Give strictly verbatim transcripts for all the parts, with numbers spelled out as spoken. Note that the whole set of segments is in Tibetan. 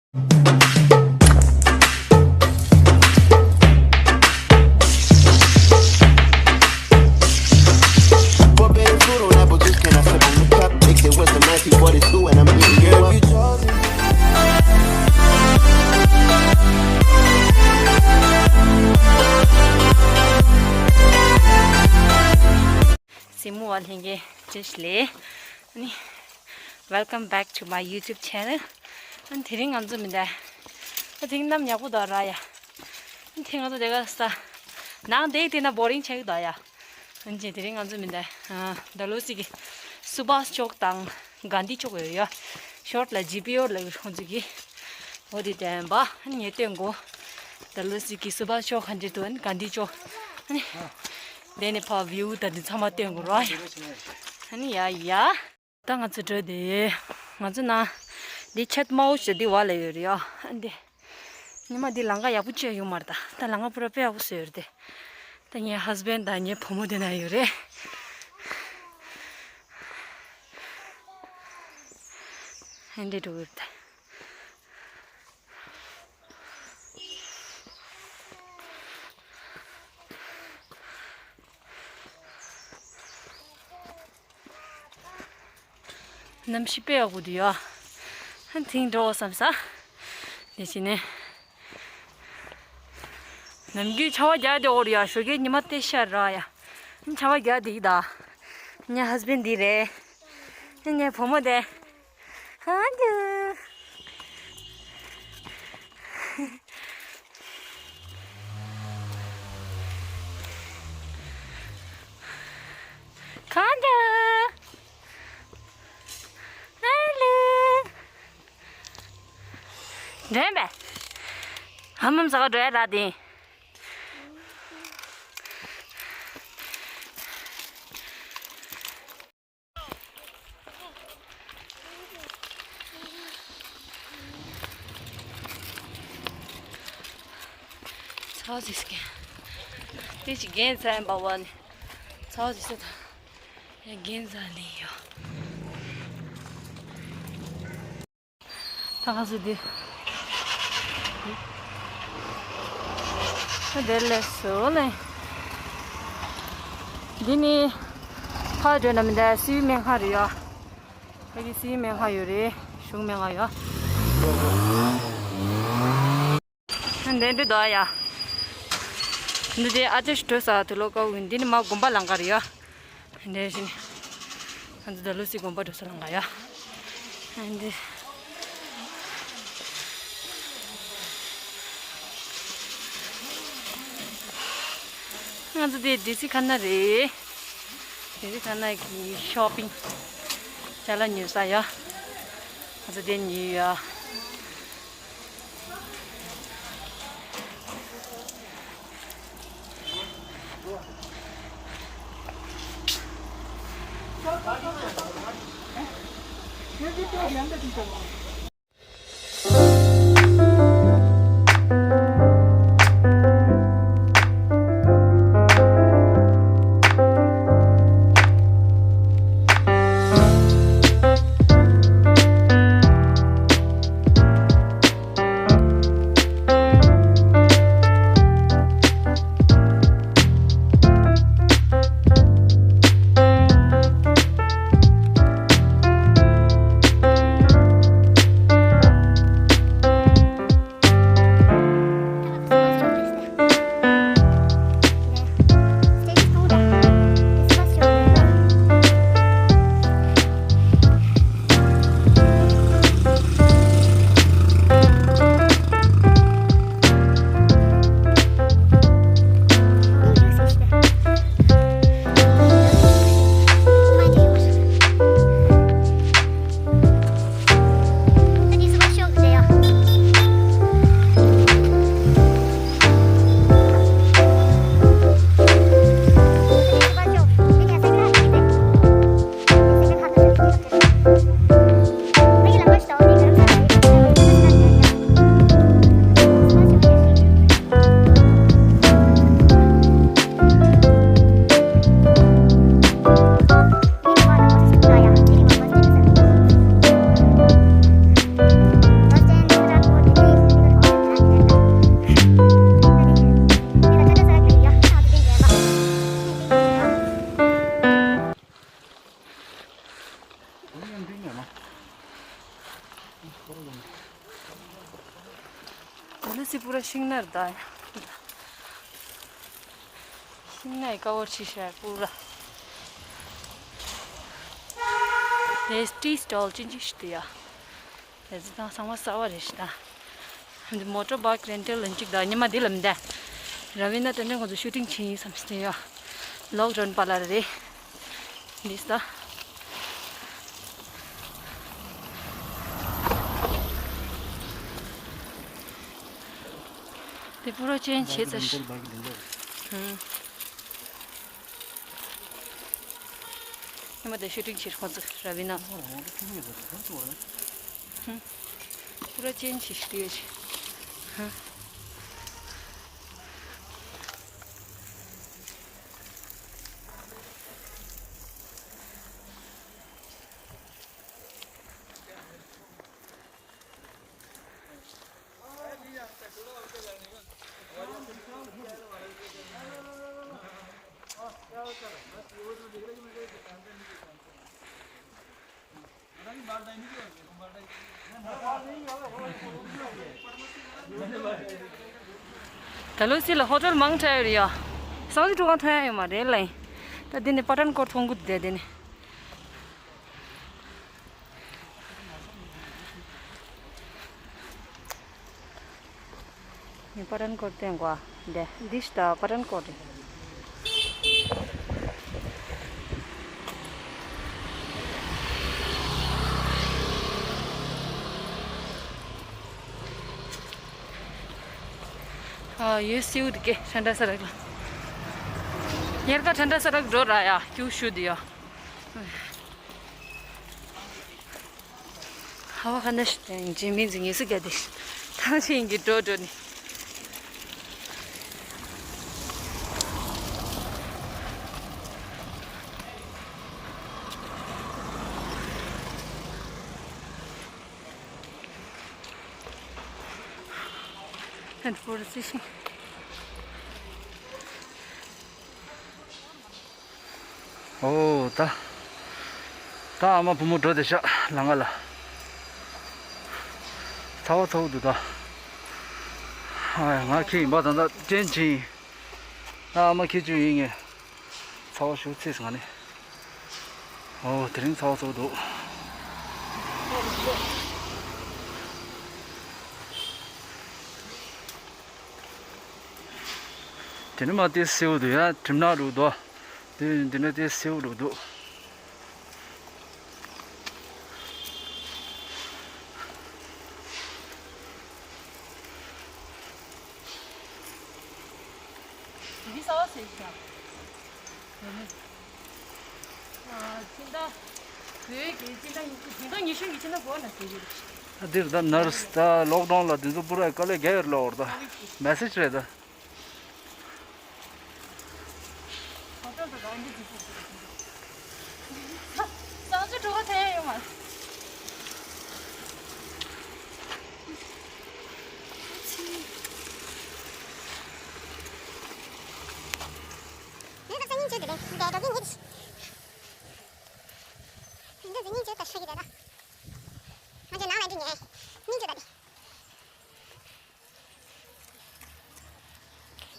Four billion food on apple juice, can I sip on the cup? Mix it with some nineteen forty-two and I'm eating, girl, you chosen. སྲིང་མོ་བ་ལྷན་རྒྱས་བཀྲ་ཤིས་བདེ་ལེགས། ཨ་ནི། Welcome back to my YouTube channel. ཨ་ནི་དེ་རིང་ང་ཚོ་མི་འདའ། ཨ་དེ་རིང་གནམ་ཡག་པོ་འདུག་ར་ཡ། ཨ་ནི་དེ་ང་ཚོ་དེ་ག་ས། ནང་དེ་དེ་ན་boring ཆགས་ཀྱི་འདུག་ཡ། ཨ་ནི་དེ་རིང་ང་ཚོ་མི་འདའ། ཨ་ཌལ་ཧོ་སི་གི་སུ་བྷཱས་ཅོག་དང་གྷན་དྷི་ཅོག་ཡོད་ཡ། ཤོཊ་ལ་ཇི་པི་ཨོ་ལ་ཁོང་ཚོ་གི། འོ་དེ་དྲན་པ། ཨ་ནི་ངས་སྟོན་གོ། ཌལ་ཧོ་སི་གི་སུ་བྷཱས་ཅོག་ག་འདྲ་འདུག་ཨ་ནི་གྷན་དྷི་ཅོག་ཨ་ནི། དེ་ནས་ཕར་བིའུ་དང་དེ་ཚང་མ་སྟོན་གོ་ར། ཨ་ནི་ཡ་ཡ། ད་ང་ཚོ་འགྲོ་དེ། ང་ཚོ་ན། འདི་ཆད་མའོ་ཞེས་འདི་བ་ལ་ཡོད་རེད་ཡ། ཨ་འདི། ཉི་མ་འདི་ལམ་ཁ་ཡག་པོ་བཅོས་ཡོད་མ་རེད་ད། ད་ལམ་ཁ་པུ་ར་དཔེ་ཡག་པོ་བཟོས་ཡོད་རེད་དེ། ད་ངའི་ཧས་བྷེན་དང་ངའི་བུ་མོ་དེ་ན་ཡོད་རེད། ཨ་འདི་འགྲོ་གི་རེད་ད། གནམ་གཤིས་དཔེ་ཡག་པོ་འདུག་ཡ། ཧན་ཐིང་འགྲོ་བསམ་ས། དེ་བྱས་ནས། ནམ་རྒྱུན་ཆར་པ་རྒྱག་བསྡད་ཡོད་རེད་ཡ། ཞོགས་ཀས་ཉི་མ་དཔེ་ཤར་ར་ཡ། ཆར་པ་རྒྱག་བསྡད་ཡིན་ད། ངའི་ཧས་བྷེན་འདི་རེད། ངའི་བུ་མོ་དེ། ཁང་ཀྱི། ཁང་ཀྱི། ཧ་ལུ། འདྲེན་པས། ཧ་མམ་ཟ་ག་འགྲོ་ཡ་ར་དེ། ཚ་ཟིག་སྐྱེ། དེ་ཅི་རྒན་ཚ་ཡིན་པ་བ་ནི། ཚ་ཟིག་ས་ད། ཡ་རྒན་ཚ་ལི་ཡོ། ད་ག་ཚོད་དེ། ད་དེ་ལས་སོ་ལེ། འདི་ནི་ཕ་འགྲོ་ན་མི་འདའ་སིའུ་སྨན་ཁང་རེད་ཡ། ཕ་གི་སིའུ་སྨན་ཁང་ཡོད་རེད། གཞུང་སྨན་ཁང་ཡ། འདི་འདི་འདུག་ཡ། འདི་དེ་ཨ་ཅེ་ཞིག་འགྲོ་ས་དུ་ལོ་ཀ་འུན། འདི་ནི་མ་དགོན་པ་ལང་ཀ་རེད་ཡ། འདི་བཞིན། ང་ཚོ་ཌལ་ཧོ་སི་དགོན་པ་འགྲོ་ས་ལང་ཀ་ཡ། འདི། ང་ཚོ་འདི་ཌི་སི་ཁ་ན་རེད། ཌི་སི་ཁ་ན་གི་ཤོ་པིང་། ཅ་ལག་ཉོ་ས་ཡ། ང་ཚོ་འདི་ཉོས་ཡ། ལུ་སི་པུ་ར་ཤིང་ནགས་རེད་ད། ཤིང་ནགས་ཀ་བོར་ཆི་ཤར་པུ་ར། དེ་ཏི་སི་ཊོལ་ཅི་ཅི་ཞིག་འདུག་ཡ། དེ་ཚོ་ཚང་མ་གསར་པ་རེད་ཤག་ད། འདི་མོ་ཊར་བྷའིཀ་རེན་ཊལ་ལ་གཅིག་དང་ཉི་མ་འདི་ལ་མི་འདའ། ར་བི་ན་ཏན་ཏན་ཁོང་ཚོ་ཤུ་ཊིང་བྱེད་ཡིན་བསམ་སྟེ་ཡ། ལོག་ཌའོན་པ་ལ་རེད། འདི་ས། དེ་པུ་ར་ཅན་བྱེད་ཚར་ཤག་ཧུམ། ཉི་མ་དེ་ཤུ་ཊིང་བྱེད་ཁོང་ཚོ་ར་བི་ན། ཧུམ། པུ་ར་ཅན་བྱེད་ཤག་དེ་ཡོད་ཤག་ཧུམ། ད་ལོ་སི་ལ་ཧོ་ཊེལ་མང་དྲགས་ཡོད་རེད་ཡ། སང་ཉིན་དྲུག་ག་ཐོན་ཡ་ཡོད་མ་རེད་ལ། ད་འདི་ནས་པ་ཏན་ཀོཊ་མཐོང་གི་འདུག་དེ་ནས། ངས་པ་ཏན་ཀོཊ་བསྟན་དགོས་འདི་འདི་ཤི་ད་པ་ཏན་ཀོཊ་རེད། ཨ་ཡོད་སེའུ་དེ་གས་ཁྲ་འདྲ་ས་རག་ལ། ཡར་ཀ་ཁྲ་འདྲ་ས་རག་འགྲོ་ར་ཡ་ཀྱུ་ཤུ་དེ་ཡ། ཧ་བ་ཁ་ན་ཞིག་དང་ཇི་མིན་ཟིན་ངེས་སུ་རྒྱ་དེ་ཐང་ཆེན་གྱི་འགྲོ་འགྲོ་ནི། ཧན་ཕོར་སི་ཤིང་། ཨོ་ད། ད་ཨ་མ་བུ་མོ་འགྲོ་བསྡད་ཤག་ལམ་ཁ་ལ། ཚ་བ་ཚ་བོ་འདུག་ད། ཨ་ང་ཁྱེད་ཡིན་པ་ད་ད་ཅན་ཅིང་། ད་ཨ་མ་ཁྱེད་ཅུ་ཡིན་ངེས། ཚ་བ་ཞུ་ཚིགས་ང་ནི། ཨོ་དེ་རིང་ཚ་བ་ཚ་བོ་འདུག་དེ་ནི་མ་དེ་སེའུ་འདུག་ཡ་གྲིམ་ནག་འདུག་དོ། དེ་འདི་ནི་དེ་སེའུ་འདུག་འདུག་འདི་ས་བ་སེ་ཤ། ཨ་ཕྱི་ཟླ། བོད་ཀྱི་ཕྱི་ཟླ་ཉི་ཤུ་ཕྱི་ཟླ་ཉི་ཤུ་གི་ཕྱི་ཟླ་འགོ་ན་ཟེར་གྱི་རེད། ད་འདིར་ད་ནར་སི་ད་ལོག་ཌའོན་ལ་དེ་ཚོ་པུ་ར་དཀའ་ལས་རྒྱག་ཡོད་ལ་འོར་ད་མེ་སེ་ཇི་རེད་ད། ཧོ་ཊེལ་དུ་རང་གི་ཅི་ཞིག་ཟང་ཟིང་གྲོགས་པོ་ཐོན་ཡོད་མ། ངས་ད་སང་ཉིན་བྱས་དེ་རེད་འདས་འགྲོ་གི་ཉིད། ཡིན་ད་སང་ཉིན་བྱས་ད་ཤ་གི་རེད་ད། ང་ཚོ་ནང་ལ་འགྲོ་ཉེ། སྙིང་རྗེ་ད་དེ།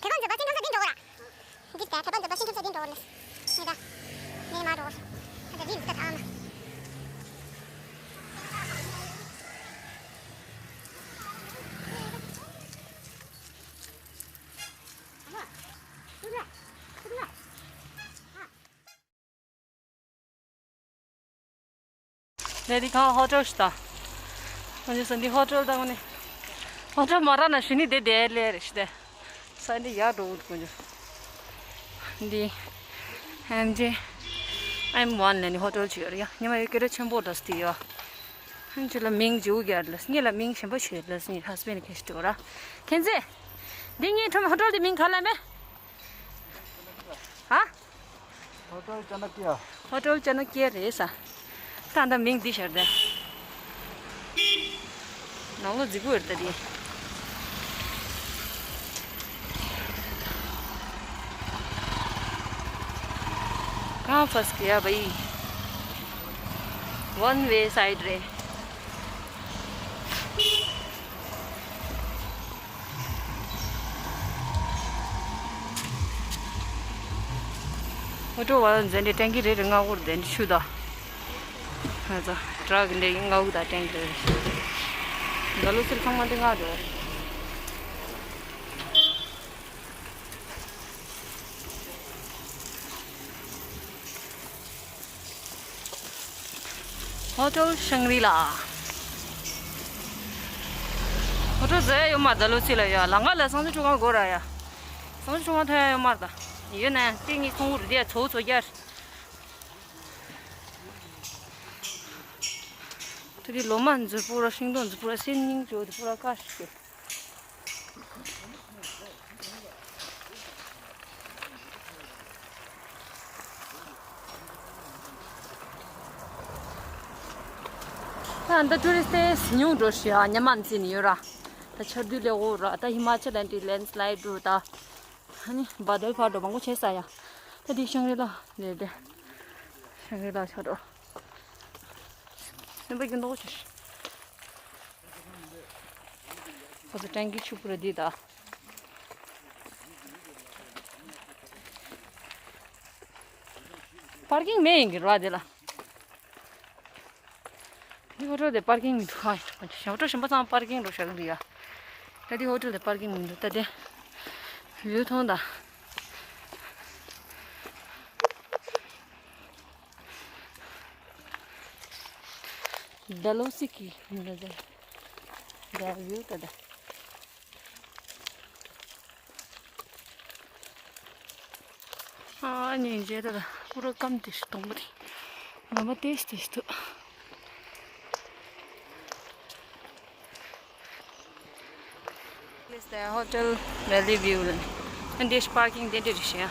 དེ་ག་ཚོ་བ་སི་ཁང་ས་འདི་འགྲོ་གི་ར། འདི་ལྟར་དེ་ག་ཚོ་བ་སི་ཁང་ས་འདི་འགྲོ་གི་ར། ངས་ད། ངས་མ་འགྲོ་གི་ར། ད་འདི་འདི་ལྟར་ཨ་མ། ལས་འདི་ཁང་ཧོ་ཊེལ་ཞིག་དང་། ཁོང་ཚོ་འདི་ཧོ་ཊེལ་དང་ནི། ཧོ་ཊེལ་མ་རག་ན་ཞུ་ནི་དེ་དེ་ལས་རེད་ཤི་དེ། ས་འདི་ཡག་འགྲོ་འདུག་ཁོང་ཚོ། འདི། ཨེམ་ཇེ། ཨེམ་ཝན་ལས་ནི་ཧོ་ཊེལ་ཅིག་ཡོད་རེད་ཡ། ཉི་མ་ཡོད་སྐད་ར་ཆེན་པོ་འདྲ་སྟེ་ཡོད། ཁོང་ཚོ་ལ་མིང་ཇིའུ་རྒྱལ་ལ་སྙེ་ལ་མིང་གཞན་པ་ཞིག་ལ་སྙེ་ཧ་སི་བེན་ཁེ་ཤི་ཏོ་ར། ཁྱེད་ཚེ། འདི་ངའི་ཁྲོམ་ཧོ་ཊེལ་དེ་མིང་ག་ལ་མེད། ཧ། ཧོ་ཊེལ་ཅ་ན་ཀི་ཡ། ཧོ་ཊེལ་ཅ་ན་ཀི་ཡ་རེད་ས། ད་ད་མིང་འདི་ཤར་དེ། ནང་ལོ་རྫིག་པོ་ཡོད་ད་དེ། ཁང་ཧྥ་སི་ཀི་ཡ་བའི། ཝན་ཝེ་སའིཌ་རེད། ཨོ་ཊོ་བ་འཛིན་གྲྭ་ཊེང་གི་རེ་རེ་ལྔ་བོར་ལྡན་ཆུ་དང་། ང་ཚོ་ཊྲག་འདྲེ་ལྔ་བོ་དང་ཊེང་གི་རེ་རེ། འདི་ལོ་སིལ་ཚང་མ་འདི་ལྔ་འགྲོ། ཧོ་ཊེལ་ཤང་རི་ལ། ཧོ་ཊེལ་ཟེར་ཡོད་མ་རེད། ད་ལོ་ཚིག་ལ་ཡ་ལ་ང་ལ་སང་ཚོ་ཆུ་ཁང་སྒོ་ར་ཡ། སང་ཚོ་ཆུ་ཁང་ཐོན་ཡ་ཡོད་མ་རེད། ད་ཡོད་ན་ཏིང་ངི་ཚོང་བུ་རེད་དེ་ཚོ་ཚོ་རྒྱར། ད་དེ་ལོ་མ་འཛུར་པོ་ར་ཤིང་སྡོང་འཛུར་པོ་ར་སེམས་སྙིང་རྗེ་བོ་དེ་པོ་ར་དཀར་ཞིག་གི། ད་ཨ་འདི་ཊུ་རི་སི་ཏི་ཉུང་འགྲོ་ཤི་ཡ་ཉི་མ་འཛིན་ཡོད་ར། ད་ཆར་དུས་ལས་འོ་ར་ད་ཧི་མ་ཅལ་ཨན་ཏི་ལེན་སི་ལའི་ཌི་འགྲོ་ད། ཨ་ནི་བ་དལ་ཕར་འགྲོ་མང་པོ་བྱས་ས་ཡ། ད་འདི་ཤང་རི་ལ་ལས་དེ། ཤང་རི་ལ་ཆ་འགྲོ། སེམས་པ་སྐྱིད་མདོག་ཆེ། ཁོ་ཚོ་ཊེང་གི་ཆུ་བུ་ར་འདི་ད། པར་ཀིང་མེད་ཡིན་གི་ར་དེ་ལ། འདི་ཧོ་ཊེལ་དེ་པར་ཀིང་མི་འདུག་ཨ། ཧོ་ཊེལ་གཞན་པ་ཚང་པར་ཀིང་འགྲོ་བཞག་གི་འདུག་ཡ། ད་འདི་ཧོ་ཊེལ་དེ་པར་ཀིང་མི་འདུག་ད་དེ་ལུས་ཐོང་ད། ཌལ་ཧོ་སི་གི་འདི་ད་ད་ཝིའུ་ད་ད། ཨ་ནི་མཇལ་ད་ད་པུ་ར་སྐམ་དེ་ཞིག་གཏོང་པ་དེ། ང་མ་ཏེས་ཏེས་ཏུ། This is the hotel Valley View. And this parking they did here.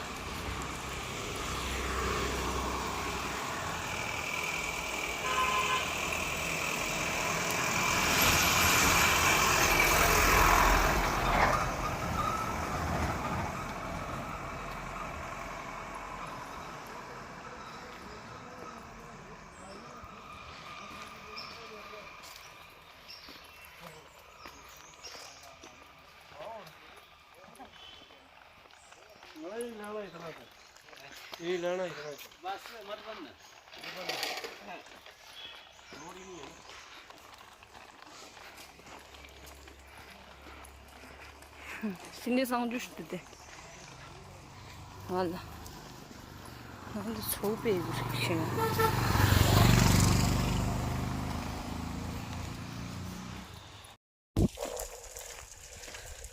སེམས་ནས་གསང་རྒྱུ་ཞིག་འདུག་སྟེ། ང་ལ། ང་ལ་ཚོགས་པའི་རིགས་ཤིག་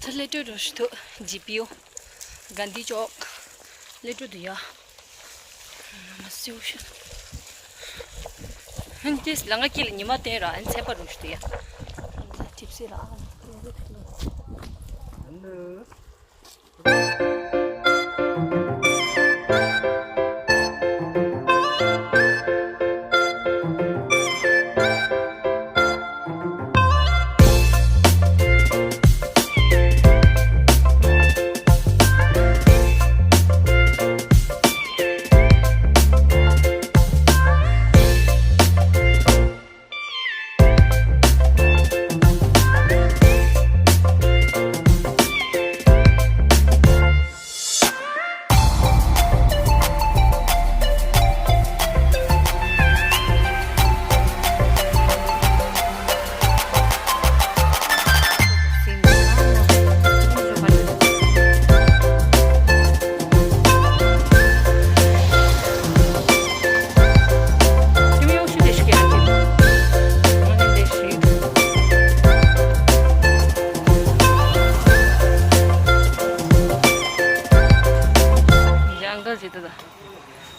ད་སླེབས་འགྲོ་ཞིག་འདུག་ཇི་པི་ཡོ། གྷན་དྷི་ཅོག་སླེབས་འགྲོ་འདུག་ཡ། མ་སེའུ་ཤ། ཧན་ཏིས་ལ་ང་སྐྱིད་ལ་ཉི་མ་བསྟན་ར་ཨན་ཚད་པ་རུ་ཞིག་འདུག་ཡ། ཁྲིབ་སེ་ར་ཨ།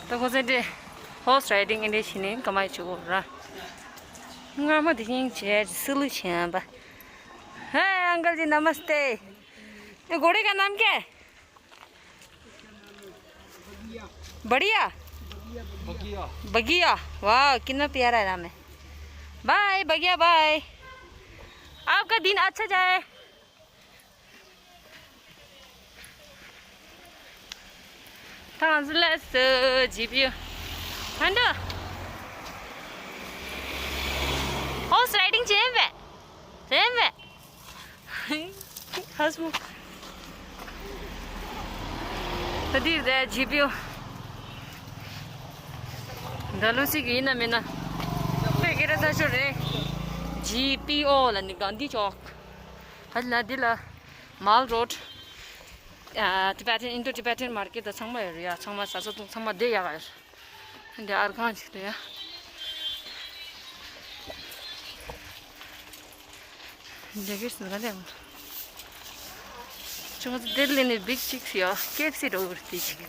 ད་ཁོ་ཚོ་འདི་ཧོ་སི་རའི་ཌིང་འདི་བྱས་ནས་ཀ་མ་བྱེད་དགོས་ར། སྔ་མ་དེ་བཞིན་བྱས་སི་ལུ་བྱས་པ། हे अंकल जी नमस्ते। ये घोड़े का नाम क्या है? बढ़िया। बगिया। बगिया। वाह, कितना प्यारा नाम है। बाय बगिया, बाय। आपका दिन अच्छा जाए। ཐང་ཟི་ལེ་སི་ཇི་པི་ཧན་ད། ཧོ་སི་རའི་ཌིང་ཅན་བེ། ཅན་བེ། ཧ་སུ། ད་དེ་རེད་ཇི་པི་ཡོ། ད་ལོ་སི་གི་ཡིན་ན་མིན་ན། དཔེ་སྐད་གྲགས་ཆེ་ཤོས་རེད། ཇི་པི་ཨོ་ལ་ནི་གྷན་དྷི་ཅོག་ཨ་ལ་འདི་ལ་མལ་རོཌ། ཨ་Tibetan, Indo-Tibetan market ད་ཚང་མ་ཡོད་རེད་ཡ། ཚང་མ་ཟ་ས་བཏུང་ཚང་མ་བསྡད་ཡག་ཡོད། འདི་ཨར་ཁང་ཅིག་རེད་ཡ། འདི་གིས་ང་ལས་མ། ཅུང་ཙི་དེ་ལས་ནི་བིག་ཅིག་ཡོད། ཀེ་ཨེཕ་སི་འགྲོ་གི་རེད་དེ་ཅིག་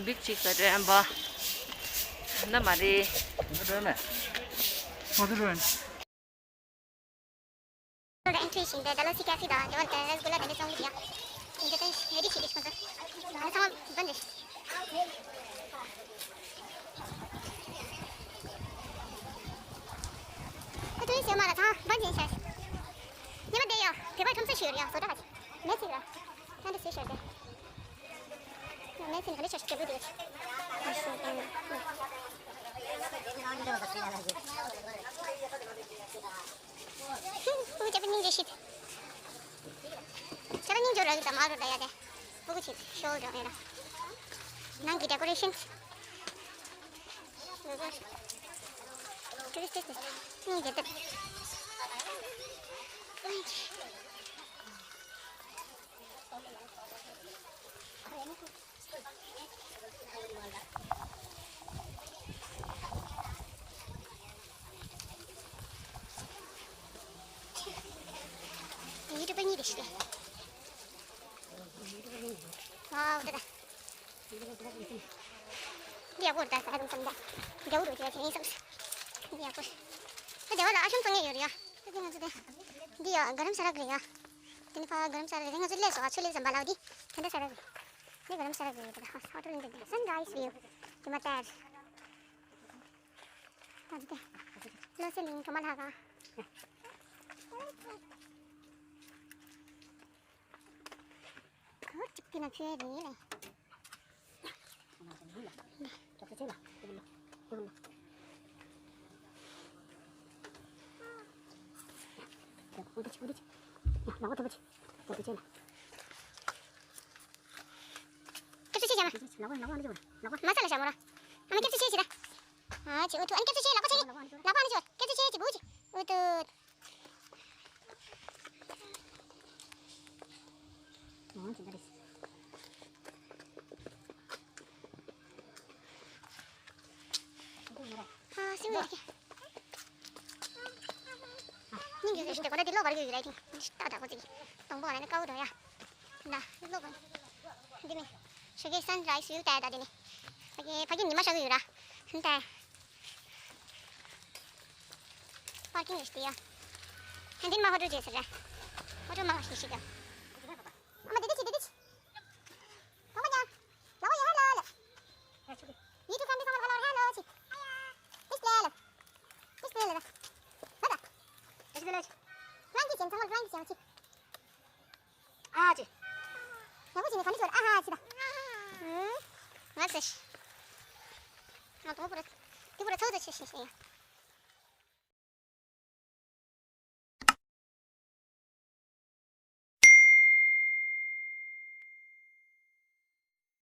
བིག་ཅིག་ལ་འགྲོ་ཡ་འབའ། ན་མ་རེད། ང་འགྲོ་ཡ་མེད། ང་ཚོ་འགྲོ་ཡ་མེད། ད་ཨེན་ཊི་རི་བྱིན་པས་ད་ལོ་སི་ཀེ་ཧྥེ་དང་དེ་བ་དེ་ར་སི་གུ་ལ་དེ་འདྲ་བཙོང་གི་འདུག་ཡ། དེ་འདྲ་དེ་རེ་ཞིག་རེ་ཞིག་ང་ཚོ་ང་ཚང་མ་འབུད་འདི། ཁ་ཐུག་ཡིན་ཟེར་མ་ལ་ཚང་འབུད་འདི་ཤར། ཉི་མ་བསྡད་ཡོད། བོད་པ་ཁྲོམ་ས་ཞིག་ཡོད་རེད་ཡ། བཟོ་གྲྭ་ཁ་ཅིག་མེད་ཅིག་ར། ད་འདི་ཟེར་ཤར་དེ། ངས་ཚེ་ནི་ག་ལེ་ཆ་ཞིག་རྒྱབ་དགོས་དེ། ཨུ་ཅག་པོ་སྙིང་རྗེ་ཤི། ཅག་པོ་སྙིང་རྗེ་ར་གི་ད་མ་རུ་ད་ཡ་དེ། ཕྲུ་གུ་ཅིག་ཤོར་འགྲོ་ངེས་ར། ནང་གི་ཌེ་ཀོ་རེ་ཤན། ཊུ་རི་སི་ཊི་སྙིང་རྗེ་དེ། ཡུ་ཊུབ་པ་གཉིས་དེ་ཞིག་ཝའོ་ད་ད། འདི་ཡག་པོ་རེད་ད་ཟ་རུང་བསམ་ད། རྒྱ་བོ་རུ་དེ་བྱས་ཡིན་བསམ། འདི་ཡག་པོ་རེད། ད་རྒྱ་བོ་ལ་ཨ་ཤམ་བཙོང་ཡས་ཡོད་རེད་ཡ། ད་དེ་ང་ཚོ་དེ། འདི་ཡ་ག་རམ་ས་རག་རེད་ཡ། དེ་ནི་ཕ་ག་རམ་ས་རག་རེད། ང་ཚོ་སླེབས་སོང་ཨ། ཆུ་སླེབས་སོང་བ་ལའོ་འདི། དེ་འདྲ་ས་རག་རེད། འདི་ག་རམ་ས་རག་རེད་ད། ཧ་ཧོ་ཊེལ་འདི་འདི་Sunrise View། དེ་མ་ལྟར། ད་འདི་དེ། བློ་གསལ་གླིང་གྲོ་མ་ལྷ་ཁང་། ཁོ་གཅིག་དེ་ན་ཆོས་རེད་ལེ། སྐྱབས་སུ་མཆི་བྱ་མོ། མ་ས་ལ་བྱ་མོ་ར། ཨ་མ་སྐྱབས་སུ་མཆི་བྱེད་ཅི་ར། ཨ་ཅི་འུ་ཐུ་ཨ་ནི་སྐྱབས་སུ་མཆི་ལག་པ་ཆེ་གི། ལག་པ་ཨ་ནི་ཅི་བ་སྐྱབས་སུ་མཆི་ཅི་བུ་ཅི་འུ་ཐུ། ཨོ་ཅི་འདྲ་རེད། ཨ་སེམས་ཡོད་ཀྱི། སྙིང་རྗེ་ཞིག་དེ་གོ་ད་འདི་ཀློག་པར་གྱི་ཡོད་རེད། ཏིང་ཏག་ཏག་པོ་ཅིག་གདོང་པོ་ང་ནི་དཀར་པོ་འགྲོ་ཡ། ད་ཀློག་པ། འདི་ནི་ཞོགས་ཀའི་Sunrise View ལྟ་ཡ། ད་འདི་ནི་ཕ་གི་ཕ་གི་ཉི་མ་ཤར་གི་ཡོད་ར། ཧུན་ད། པར་ཀིང་ལ་ཞིག་ཡ། ཧན་དིན་མ་ཧོ་ཏོ་ཇེ་སི་ར། ཧོ་ཏོ་མ་ལ་ཞིག་ཞིག་ཡ། ཨ་མ་དེ་དེ་ཆི་དེ་དེ་ཆི། གོང་མ་ཉ། ལ་བ་ཡ་ཧ་ལ་ལ། ཡི་ཐུ་ཁན་དི་སང་ལ་ཧ་ལ་ཧ་ལ་ཆི། ཨིས་ལེ་ལ། ཨིས་ལེ་ལ། ཧ་ད། ཨིས་ལེ་ལ་ཆི། ལང་གི་ཅན་ཚང་མ་ལང་གི་ཅན་ཆི། ཨ་ཅེ། ཡག་པོ་བྱས་ནས་ག་འདྲ་བྱས་པ་རེད། ཨ་ཧ་ཆི་ད། ཨུམ། ང་ཟེར། ང་དང་པོ་ར། དེ་པོ་ར་ཚ་བོ་ཚ་ཆེ་ཤེས་ཤེས་ཡ།